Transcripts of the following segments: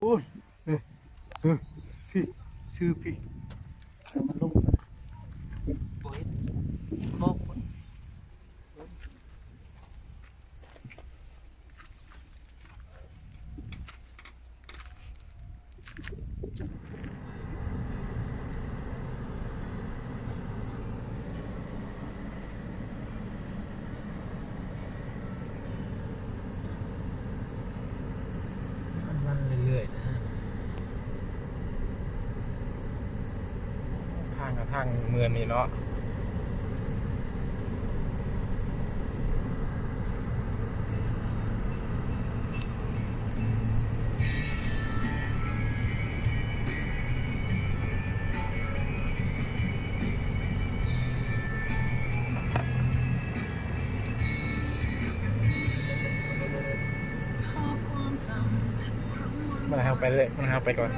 ໂອ້ຍ ເອີ ເອີ ພີ່ ຊື່ພີ່ ໃຫ້ມັນລົງ ບໍ່ເຫັນ ບໍ່ຄົນ. ມັນເລື້ອຍໆນະ ທາງກະທາງເມືອງນີ້ເນາະ. ມັນໃຫ້ເຮົາໄປເລີຍ ມັນໃຫ້ເຮົາໄປກ່ອນ.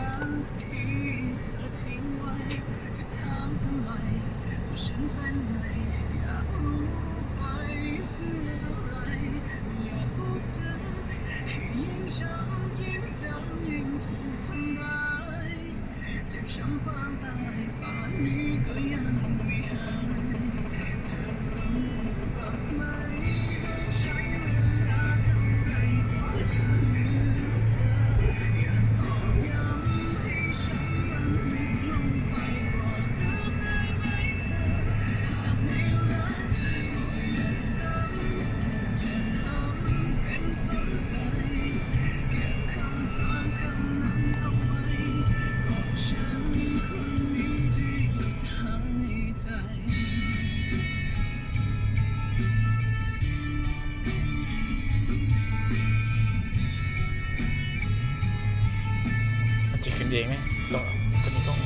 ມັນຈະຂຶ້ນເອງເດ້ ຕ້ອງ ໂຕນີ້ຕ້ອງ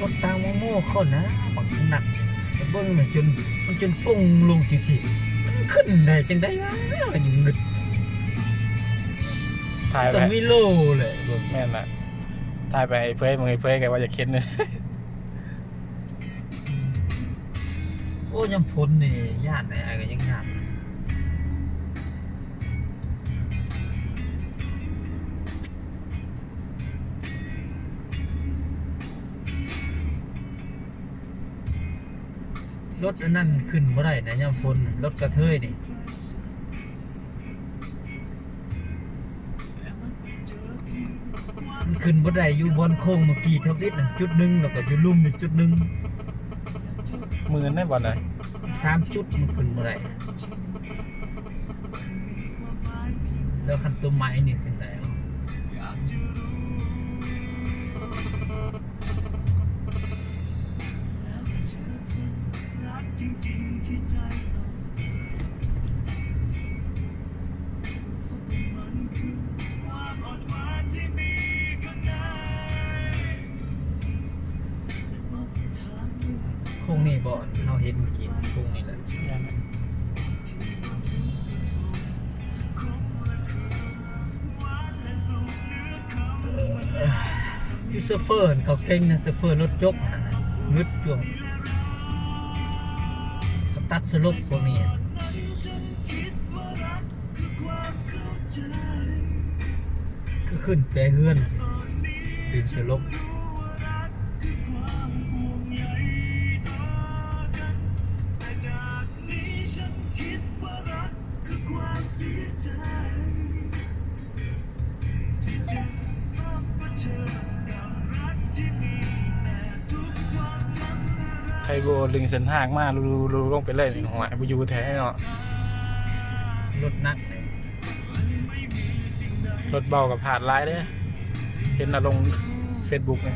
ລົດຕ່າງໂມໂມເຂົານະ ບັກໜັກ ເບິ່ງແມ່ນຈົນ ມັນຈົນກົງລົງຈັ່ງຊີ້ ມັນຂຶ້ນໄດ້ຈັ່ງໃດວະ ຍັງງຶດ ຖ່າຍໄປ ຕ້ອງມີໂລແຫຼະ ເບິ່ງ ແມ່ນລະ ຖ່າຍໄປໃຫ້ເຜີຍ ເບິ່ງໃຫ້ເຜີຍ ກະວ່າຢາກເຫັນ. ໂອ້ ຍາມຝົນນີ້ຢ້ານເດ້ ອ້າຍກະຍັງຢ້ານ. ລົດອັນນັ້ນຂຶ້ນບໍ່ໄດ້ນະ ຍາມຝົນ ລົດກະເທີຍນີ້. ມັນຂຶ້ນບໍ່ໄດ້ຢູ່ບ່ອນໂຄ້ງເມື່ອກີ້ທຳອິດນະ ຈຸດໜຶ່ງ ແລ້ວກໍຢູ່ລຸ່ມອີກຈຸດໜຶ່ງ. ໝື່ນໄດ້ບ່ອນໃດ? ສາມຈຸດມັນຂຶ້ນບໍ່ໄດ້ ແຕ່ຄັນຕົວໃໝ່ນີ້ຂຶ້ນໄດ້. ໂຄ້ງນີ້ບໍ່ ເຮົາເຫັນເມື່ອກີ້ ໂຄ້ງນີ້ແຫຼະ. ແມ່ນ. ຢູ່ໂຊເຟີຫັ້ນເຂົາເກັ່ງນະ ໂຊເຟີລົດຈົກຫັ້ນນະ ງຶດຈົວກ ເຂົາຕັດສະຫຼົບພວກນີ້ ຄືຂຶ້ນແປເຮືອນ ດຶງສະຫຼົບ. ໃຜບໍ່ດຶງສັນທາກມາ ລຸ ລຸ ລຸລົງໄປເລີຍ ຫ້ວຍ ບໍ່ຢູ່ແທ້ເນາະ ລົດໜັກ. ລົດເບົາກໍພາດຫຼາຍເດ້ ເຫັນລະລົງເຟສບຸກນີ້.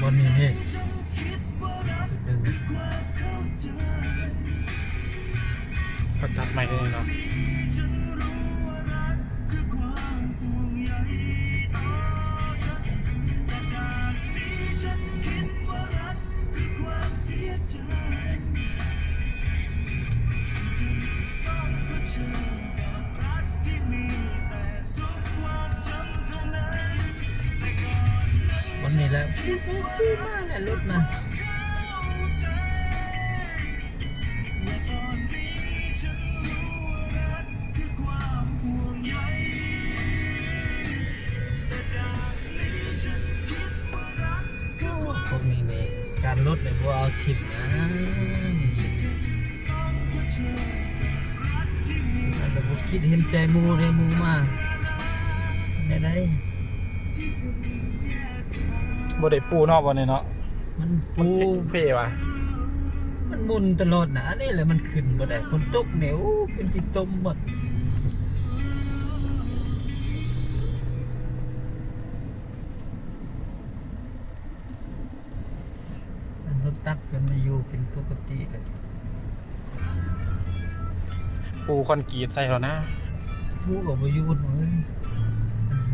ບ່ອນນີ້ເດ້ ຈຸດໜຶ່ງ ເຂົາຕັດໃໝ່ເລີຍເນາະ. ວັນນີ້ແຫຼະ ມາແລ້ວລົດນະ. ໂອ້ ພວກນີ້ນີ້ ການລົດນີ້ບໍ່ເອົາຖິ້ມນະ ແຕ່ບໍ່ຄິດເຫັນໃຈໝູ່ເດ້ ໝູ່ມາແນວໃດ. ບໍ່ໄດ້ປູເນາະ ບ່ອນນີ້ເນາະ ມັນປູ ມັນເພວ່າ ມັນໝຸ່ນຕະຫຼອດນະ. ອັນນີ້ແຫຼະມັນຂຶ້ນບໍ່ໄດ້ ຝົນຕົກນີ້ ໂອ້ ເປັນຂີ້ຕົມໝົດ. ລົດຕັກເພິ່ນມາຢູ່ເປັນປົກກະຕິເລີຍ ປູຄອນກຣີດໃສ່ແລ້ວນະ ປູກໍບໍ່ຢູ່ເວີ້ຍ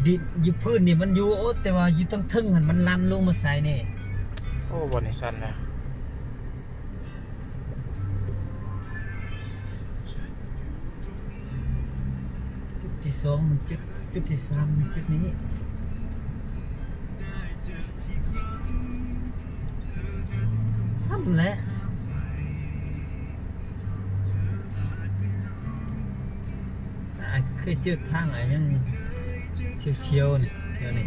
ດິນຢູ່ພື້ນນີ້ມັນຢູ່ ໂອ້ ແຕ່ວ່າຢູ່ທາງເທິງຫັ້ນມັນລັນລົງມາໃສ່ນີ້. ໂອ້ ບ່ອນນີ້ຊັນນະ. ຈຸດທີສອງມັນຈຸດ ຈຸດທີສາມມັນຈຸດນີ້ ຊ້ຳແຫຼະ. ອ້າຍເຄີຍຈື່ທາງອາຫຍັງສຽວໆນີ້ ແຖວນີ້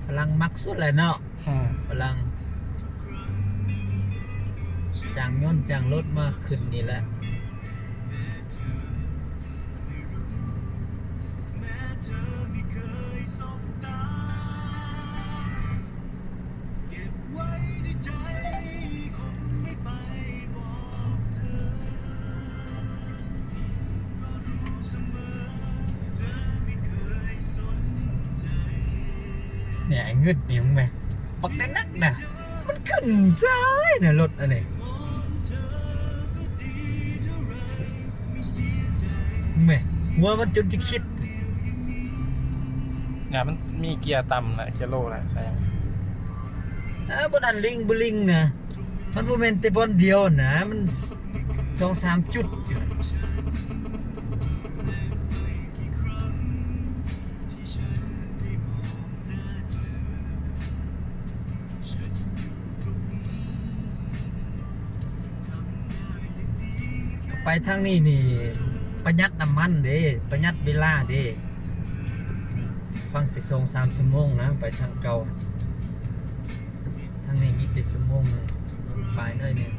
ຝຣັ່ງມັກສຸດແຫຼະເນາະ. ອືມ ຝຣັ່ງຈ້າງຍົນຈ້າງລົດມາຂຶ້ນນີ້ແຫຼະ. ແມ່ນ ໄອ້ງຶດນີ້ ເບິ່ງແມ່ ບັກໜັກໆນະ ມັນຂຶ້ນຊ້າຍນະ ລົດອັນນີ້ ເບິ່ງແມ່ ຫົວມັນຈົນຈະຄິດ ຍາ ມັນມີເກຍຕ່ຳແຫຼະ ເກຍໂລແຫຼະ ໃສ່ ເອີ ບໍ່ທັນລິງບໍ່ລິງນະ ມັນບໍ່ແມ່ນແຕ່ບ່ອນດຽວນະ ມັນສອງສາມຈຸດຢູ່. ໄປທາງນີ້ນີ້ປະຢັດນ້ຳມັນເດ້ ປະຢັດເວລາເດ້ ຟັງແຕ່ສອງສາມຊົ່ວໂມງນະ ໄປທາງເກົ່າ ທາງນີ້ມີແຕ່ຊົ່ວໂມງໜຶ່ງ ປາຍໜ້ອຍໜຶ່ງ. ເ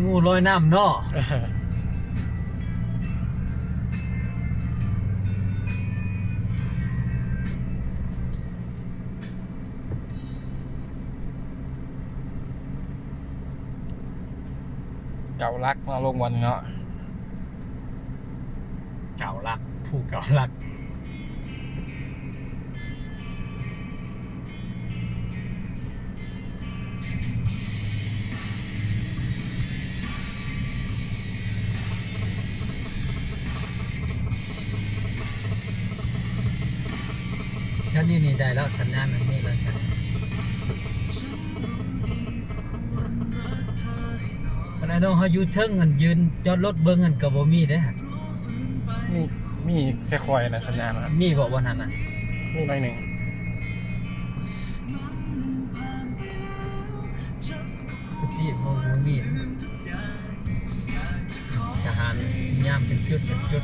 ງູລອຍນ້ຳເນາະ. ເກົ້າຫຼັກເນາະ ລົງບ່ອນນີ້ເນາະ. ເກົ້າຫຼັກ ພູເກົ້າຫຼັກ. ແຖວນີ້ນີ້ໄດ້ແລ້ວ ສັນຍານມັນມີແລ້ວ. ອັນນັ້ນເນາະ ເຮົາຢູ່ເທິງ ອັນຢືນຈອດລົດເບິ່ງຫັ້ນກໍບໍ່ມີເດ້. ມີ ມີແຕ່ຂ້ອຍນະ ສັນຍານນະ. ມີບໍ່ບ່ອນນັ້ນນະ? ມີໜ້ອຍໜຶ່ງ. ຄືຕີເຮົາບໍ່ມີ. ທະຫານຍາມເປັນຈຸດເປັນຈຸດ.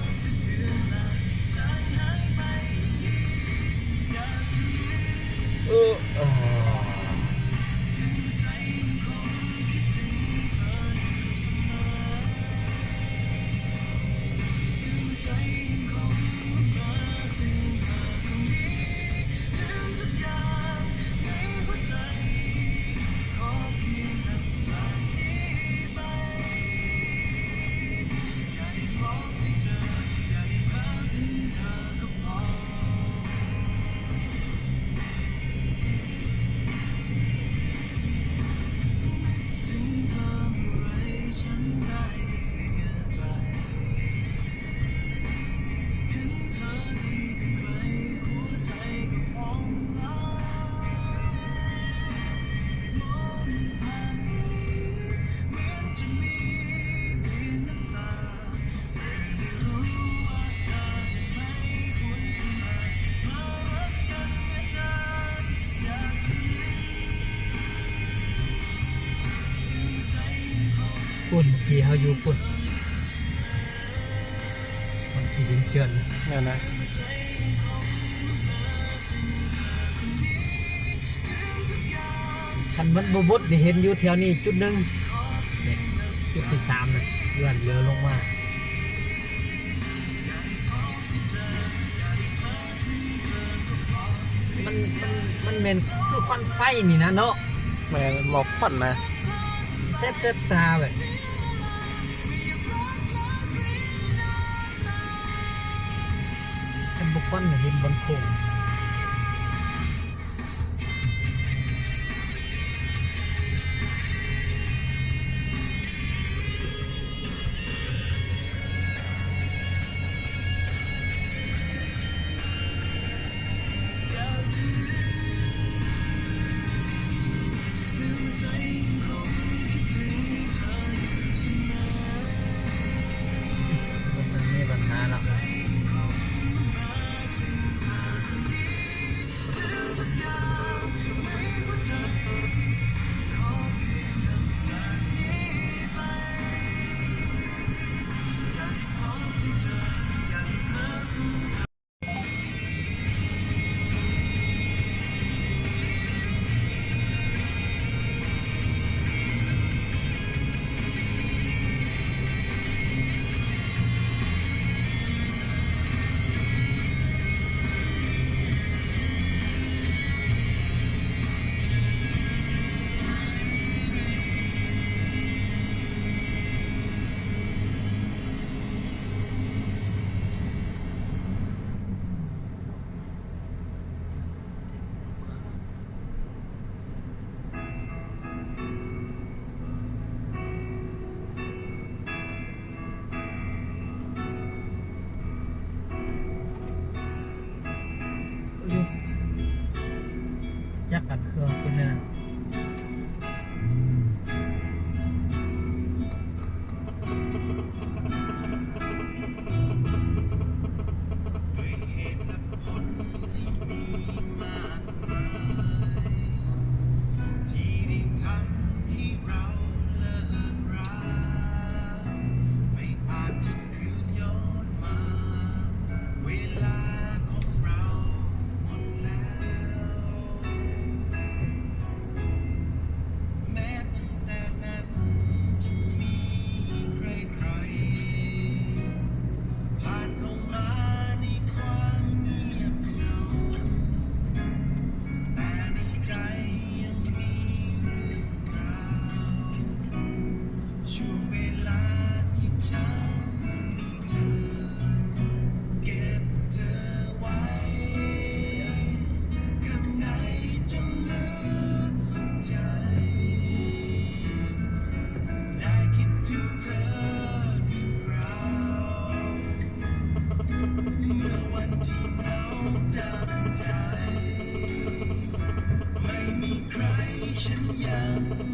ເອີ ພຸ້ນ ທີ່ເຮົາຢູ່ພຸ້ນ ມັນທີ່ດິນເຈື່ອນ ແມ່ນນະ. ຄັນມັນບໍ່ບົດນີ້ ເຫັນຢູ່ແຖວນີ້ຈຸດໜຶ່ງ ນີ້ຈຸດທີສາມນະ ເລື່ອນເຫຼືອລົງມາ. ມັນ ມັນ ມັນແມ່ນຄືຄວັນໄຟນີ້ນະເນາະ. ແມ່ນ ໝອກຄວັນນະ ແຊບໆຕາເວີຍ. ຄັນບໍ່ຄວັນເຫັນບ່ອນໂຄ້ງ. ມັນມີບັນຫາລະ. ຈັກອັນເຄື່ອງເພິ່ນນະ. ເວລາຂອງເຮົາໝົດ ສັນຍາ